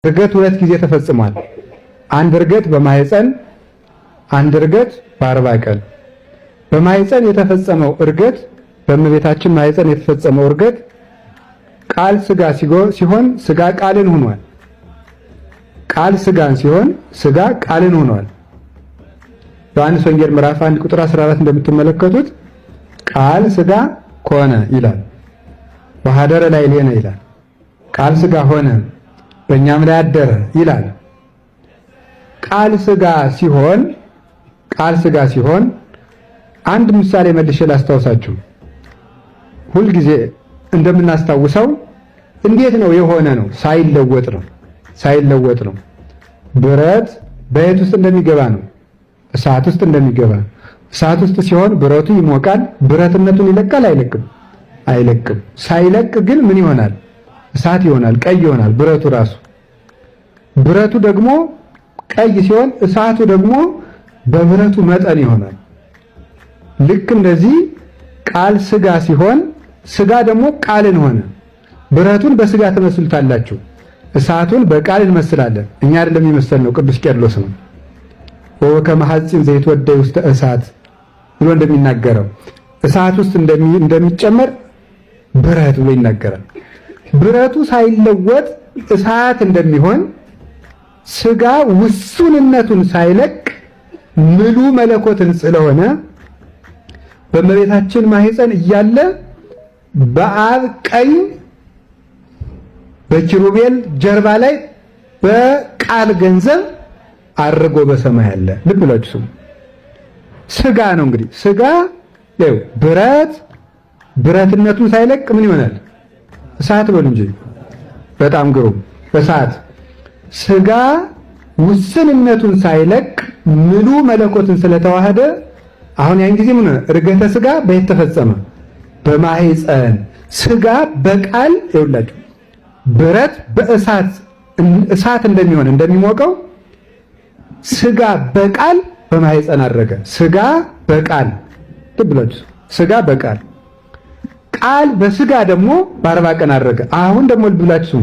እርገት ሁለት ጊዜ ተፈጽሟል። አንድ እርገት በማህፀን፣ አንድ እርገት በ40 ቀን። በማህፀን የተፈጸመው እርገት፣ በእመቤታችን ማህፀን የተፈጸመው እርገት ቃል ስጋ ሲሆን ስጋ ቃልን ሆኗል። ቃል ስጋን ሲሆን ስጋ ቃልን ሆኗል። ዮሐንስ ወንጌል ምዕራፍ 1 ቁጥር 14 እንደምትመለከቱት ቃል ስጋ ኮነ ይላል። ወሐደረ ላዕሌነ ይላል። ቃል ስጋ ሆነ በእኛም ላይ አደረ ይላል። ቃል ስጋ ሲሆን፣ ቃል ስጋ ሲሆን አንድ ምሳሌ መልሼ ላስታውሳችሁ። ሁልጊዜ እንደምናስታውሰው እንዴት ነው የሆነ ነው? ሳይለወጥ ነው። ሳይለወጥ ነው። ብረት በየት ውስጥ እንደሚገባ ነው? እሳት ውስጥ እንደሚገባ። እሳት ውስጥ ሲሆን ብረቱ ይሞቃል። ብረትነቱን ይለቃል? አይለቅም? አይለቅም። ሳይለቅ ግን ምን ይሆናል? እሳት ይሆናል፣ ቀይ ይሆናል ብረቱ ራሱ። ብረቱ ደግሞ ቀይ ሲሆን እሳቱ ደግሞ በብረቱ መጠን ይሆናል። ልክ እንደዚህ ቃል ስጋ ሲሆን ስጋ ደግሞ ቃልን ሆነ። ብረቱን በስጋ ትመስሉታላችሁ፣ እሳቱን በቃል እንመስላለን። እኛ አይደለም የመሰልነው፣ ቅዱስ ቄርሎስ ነው። ወከመ ሐጺን ዘይትወደይ ውስተ እሳት ብሎ እንደሚናገረው እሳት ውስጥ እንደሚጨመር ብረት ብሎ ይናገራል። ብረቱ ሳይለወጥ እሳት እንደሚሆን ስጋ ውሱንነቱን ሳይለቅ ምሉ መለኮትን ስለሆነ በእመቤታችን ማህፀን እያለ በአብ ቀኝ በኪሩቤል ጀርባ ላይ በቃል ገንዘብ አርጎ በሰማይ አለ። ልብ ብላችሁ ስሙ። ስጋ ነው እንግዲህ፣ ስጋ ይኸው ብረት ብረትነቱን ሳይለቅ ምን ይሆናል? እሳት በሉ እንጂ። በጣም ግሩም እሳት። ስጋ ውስንነቱን ሳይለቅ ምሉ መለኮትን ስለተዋህደ አሁን ያን ጊዜ ምን ሆነ? እርገተ ስጋ በየት ተፈጸመ? በማህፀን። ስጋ በቃል ይኸውላችሁ ብረት በእሳት እሳት እንደሚሆን እንደሚሞቀው ስጋ በቃል በማህፀን አረገ። ስጋ በቃል ትብላችሁ ስጋ በቃል፣ ቃል በስጋ ደግሞ በ40 ቀን አረገ። አሁን ደግሞ ልብላችሁ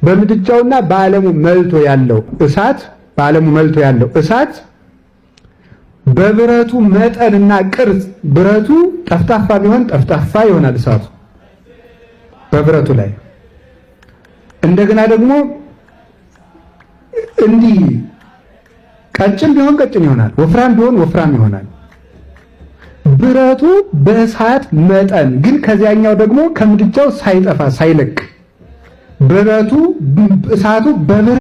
በምድጃውና በዓለሙ መልቶ ያለው እሳት፣ በዓለሙ መልቶ ያለው እሳት በብረቱ መጠንና ቅርጽ፣ ብረቱ ጠፍጣፋ ቢሆን ጠፍጣፋ ይሆናል እሳቱ በብረቱ ላይ። እንደገና ደግሞ እንዲህ ቀጭን ቢሆን ቀጭን ይሆናል፣ ወፍራም ቢሆን ወፍራም ይሆናል። ብረቱ በእሳት መጠን ግን ከዚያኛው ደግሞ ከምድጃው ሳይጠፋ ሳይለቅ ብረቱ እሳቱ በብረት